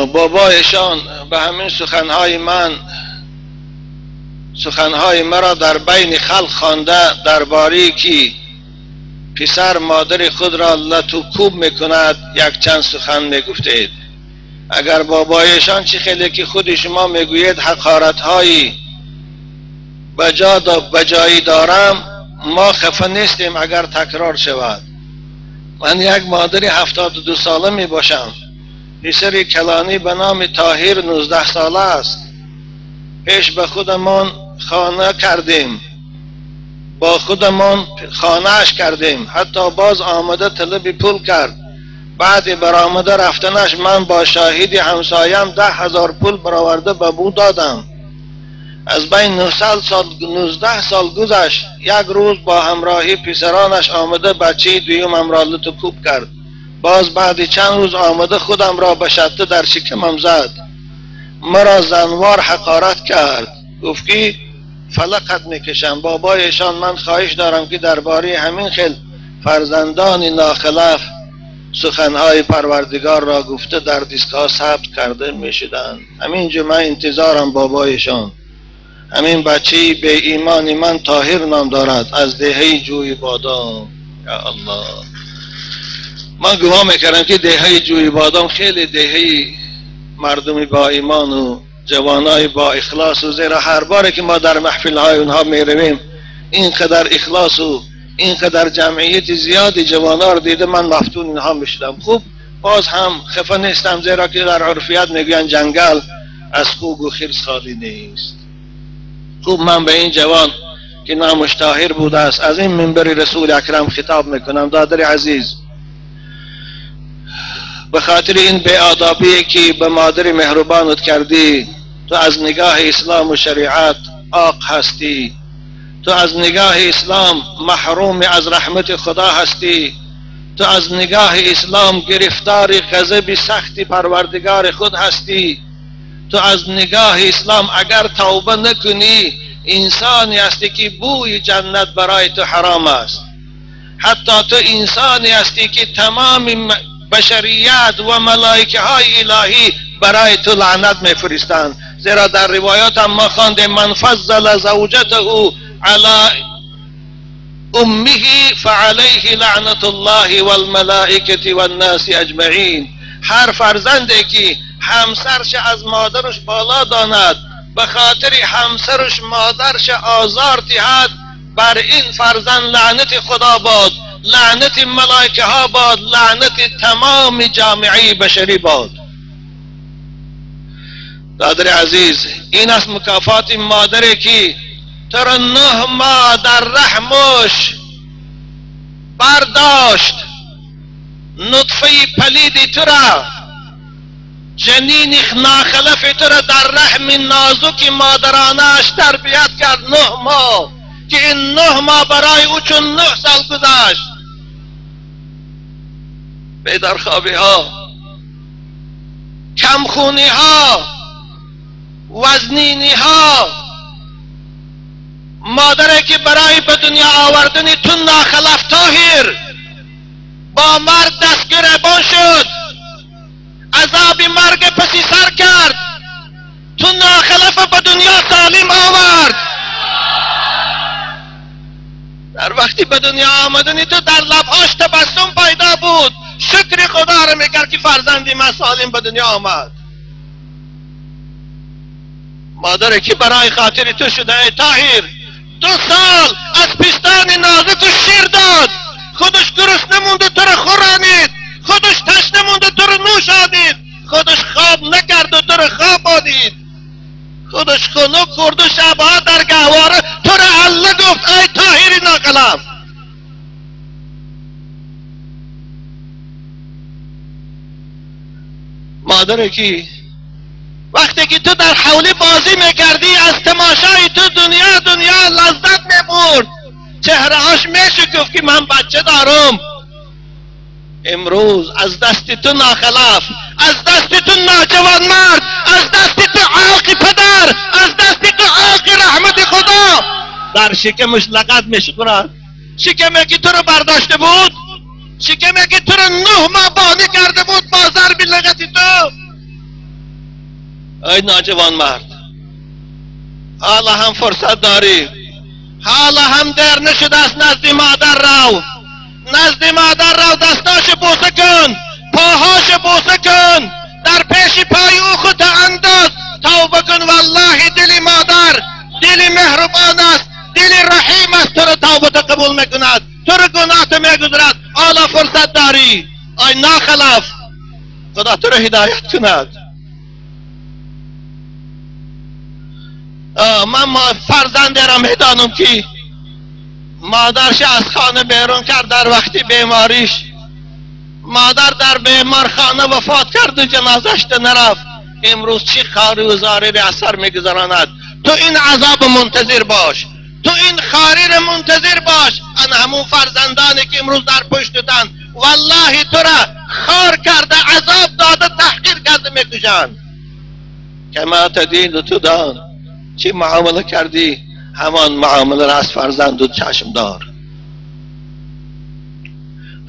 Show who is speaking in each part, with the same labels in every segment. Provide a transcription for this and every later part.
Speaker 1: بابایشان به همین سخنهای من، سخنهای مرا در بین خلق خوانده درباره که پسر مادر خود را لتو کوب میکند یک چند سخن میگفتید. اگر بابایشان چی خیلی که خود شما میگویید حقارت هایی بجایی دارم، ما خفه نیستیم اگر تکرار شود. من یک مادر 72 ساله می باشم. پسر کلانی به نام طاهر 19 ساله است. پیش به خودمان خانه کردیم، با خودمان خانهش کردیم، حتی باز آمده طلب پول کرد. بعد برآمده رفتنش من با شاهد همسایم 10,000 پول برآورده به او دادم. از بین 19 سال گذشت. یک روز با همراهی پسرانش آمده بچه دویمم را لت و کوب کرد. باز بعد چند روز آمده خودم را به شته در شکمم زد، مرا زنوار حقارت کرد، گفت که فلقت میکشم. بابایشان من خواهش دارم که درباره همین خیل فرزندان ناخلف سخنهای پروردگار را گفته در دیسک‌ها ثبت کرده میشدند. همینجا من انتظارم بابایشان. همین بچه به ایمان من طاهر نام دارد، از دهه جوی بادام. یا الله، من گمان میکردم که دهه جوی بادام خیلی دهه مردمی با ایمان و جوانای با اخلاص و زیرا هر باری که ما در محفل های اونها میرویم اینقدر اخلاص و اینقدر جمعیت زیادی جوانا رو دیده من مفتون اینها میشدم. خوب باز هم خفه نیستم، زیرا که در عرفیت میگوین جنگل از خوگ و خرس خالی نیست. خوب من به این جوان که نامش طاهر بوده است از این منبر رسول اکرم خطاب میکنم. دادر عزیز، به خاطر این بی‌آدابی که به مادر مهربانت کردی، تو از نگاه اسلام و شریعت عاق هستی، تو از نگاه اسلام محروم از رحمت خدا هستی، تو از نگاه اسلام گرفتار غضب سخت پروردگار خود هستی، تو از نگاه اسلام اگر توبه نکنی انسانی هستی که بوی جنت برای تو حرام است. حتی تو انسانی هستی که تمام بشریت و ملائکه های الهی برای تو لعنت میفرستند. زیرا در روایات هم ما خواندیم من فضل زوجته علی امه فعلیه لعنت الله والملائکه والناس اجمعین. هر فرزندی که همسرش از مادرش بالا داند، به خاطر همسرش مادرش آزار دهد، بر این فرزند لعنت خدا باد، لعنت ملائکه ها باد، لعنت تمام جامعه بشری باد. دادر عزیز، این است مکافات مادری که تو را 9 ماه در رحمش برداشت، نطفه پلید تو را، جنین ناخلف تو را در رحم نازک مادرانش تربیت کرد 9 ماه، که این 9 ماه برای او چون 9 سال گذشت. بیدارخوابی ها، کمخونی ها، وزنینی ها، مادری که برای به دنیا آوردن تو ناخلف طاهر با مرد دست گریبان شد، عذاب مرگ پسی سر کرد، تو ناخلف به دنیا سالم آورد. در وقتی به دنیا آمدنی تو در لبهاش تبسم پیدا بود، شکر خدا را میکرد که فرزندی من سالم به دنیا آمد. مادری که برای خاطر تو شده ای طاهر 2 سال از پستان نازک و شیر داد، خودش گرسنه نمونده تو را خورانید، خودش تشنه مونده تو را نوشانید، خودش خواب نکرد و تو را خواب آنید، خودش خنک خورد و شبها در گهواره تو را الله گفت ای طاهر ناقلم. مادر کی وقتی که تو در حولی بازی میکردی از تماشای تو دنیا دنیا لذت میبرد، چهرهاش میشکفت که من بچه دارم. امروز از دست تو ناخلف، از دست تو ناجوان مرد، از دست تو عاق پدر، از دست تو عاق رحمت خدا در شکمش لغت میشکرد. شکمی که تو رو برداشته بود، شکمی که تو رو 9 ماه بانی کرده بود با ضرب لغت تو. ای ناجوان مرد، حالا هم فرصت داری، حالا هم دیر نشده است. نزد مادر رو، نزد مادر رو، دستاش بوسه کن، پاهاش بوسه کن، در پیش پای او خود انداز، توبه کن. والله دل مادر دل مهربان است، دل رحیم است، تو رو توبه قبول میکند، تو رو گناه میگذرد. حالا فرصت داری ای ناخلف، خدا تو رو هدایت کند. من فرزند را میدانم که مادرش از خانه بیرون کرد در وقتی بیماریش، مادر در بیمارخانه وفات کرد و جنازش نرفت. امروز چی خاری و زاری را اثر میگذراند. تو این عذاب منتظر باش، تو این خاری را منتظر باش. ان همون فرزندانی که امروز در پشتتن والله تو را خار کرده، عذاب داده، تحقیر کرده میکشند. کما تدین تو دان، چی معامله کردی همان معامله را از فرزند و چشم دار.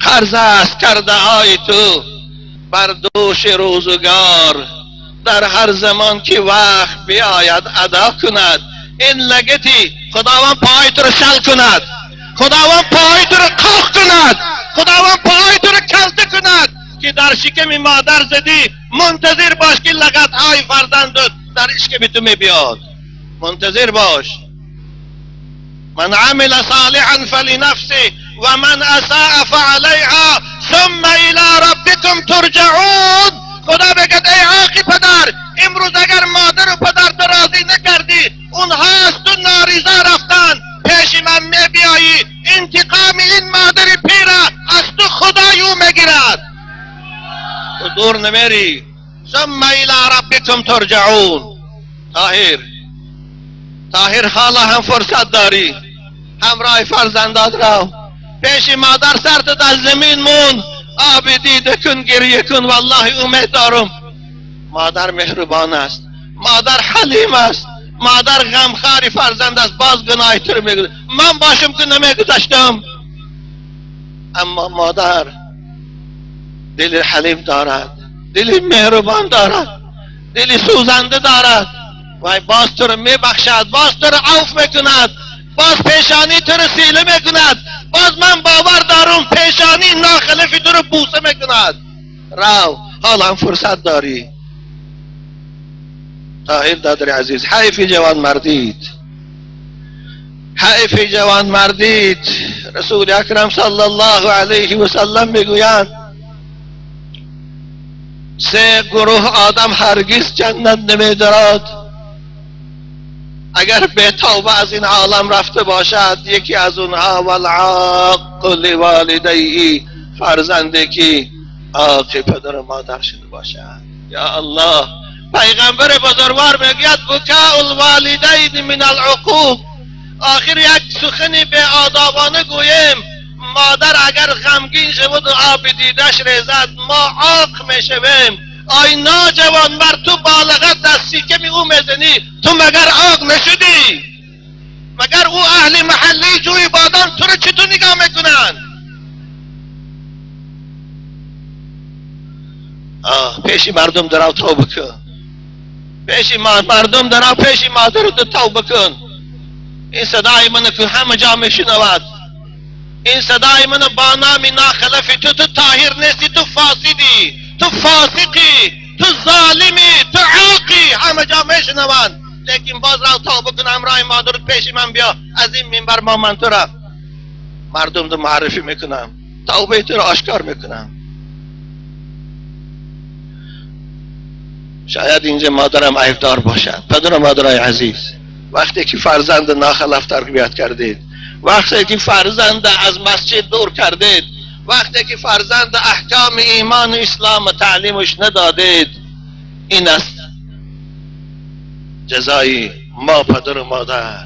Speaker 1: قرض است کرده های تو بر دوش روزگار، در هر زمان که وقت بیاید ادا کند. این لگتی خداوند پای تو رو شل کند، خداوند پای تو رو قاق کند، خداوند پای تو رو کلته کند که در شکم مادر زدی. منتظر باش که لگت های فرزندت در شکم تو می بیاد. منتظر باش. من عمل صالحا فلنفسه و من اساء فعلیها ثم الى ربکم ترجعون. خدا بگد ای عاقی پدر، امروز اگر مادر و پدر تو راضی نکردی، اونها از تو ناریزا رفتن، پیش من می بیایی، انتقام این مادر پیره از تو خدای او میگیرد. تو دور نمیری. ثم الى ربکم ترجعون. طاهر، طاهر حالا هم فرصت داری، همراه فرزندات رو پیش مادر سرت از زمین مون، آب دیده کن، گریه کن. والله امید دارم مادر مهربان است، مادر حلیم است، مادر غمخوار فرزند است. باز گناه تو رو میگذارم، من باشم که نمیگذاشتم، اما مادر دل حلیم دارد، دل مهربان دارد، دل سوزنده دارد. وای باز تو رو میبخشد، باز تو رو عفو میکند، باز پیشانی تو رو سیله میکند، باز من باور دارم پیشانی ناخلفی تو رو بوسه میکند. رو، حالا هم فرصت داری. طاهر دادر عزیز، حیف جوان مردید، حیف جوان مردید. رسول اکرم صلی الله علیه و سلم میگویند سه گروه آدم هرگز جنت نمیدارد اگر به توبه از این عالم رفته باشد. یکی از اونها والعاق لوالدیه، فرزندی که عاق پدر و مادر شده باشد. یا الله، پیغمبر بزرگوار میگوید بکاء الوالدین من العقوق. آخر یک سخنی به آدابانه گوییم، مادر اگر غمگین شود و آب دیدش ریزد ما عاق میشویم. آی ناجوان مرد، تو بالغت از سیکم او میزنی، تو مگر عاق نشدی؟ مگر او اهل محلی جوی بادام تو رو چطور نگاه میکنن؟ پیش مردم درو توبه کن، پیش مردم درو، پیش مادر تو توبه کن. این صدای من که همه جا میشنود، این صدای من با نام ناخلفی تو، تو طاهر نیستی، تو فاسدی، تو فاسقی، تو ظالمی، تو عاقی، همه جا میشنوند. لیکن باز را توبه کن، همراه مادرت پیش من بیا، از این منبر ما من تو را مردم تو معرفی میکنم، توبه تو را آشکار میکنم. شاید اینجا مادرم عیبدار باشد. پدر و مادرای عزیز، وقتی که فرزند ناخلف تربیت کردید، وقتی که فرزند از مسجد دور کردید، وقتی که فرزند احکام ایمان و اسلام و تعلیمش ندادید، این است جزای ما پدر و مادر.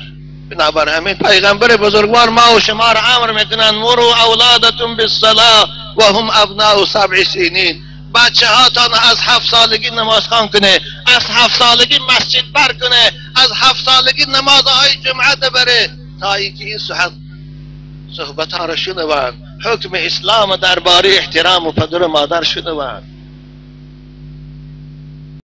Speaker 1: بنابر همین پیغمبر بزرگوار ما و شما را امر میکنند مروا اولادتون بالصلاه و هم ابناء 7 سنین. بچه هاتان از 7 سالگی نماز خوان کنه، از 7 سالگی مسجد بر کنه، از 7 سالگی نمازهای جمعه بره، تا اینکه این صحبت ها را شنوند، حکم اسلام درباره احترام و پدر و مادر شنوند.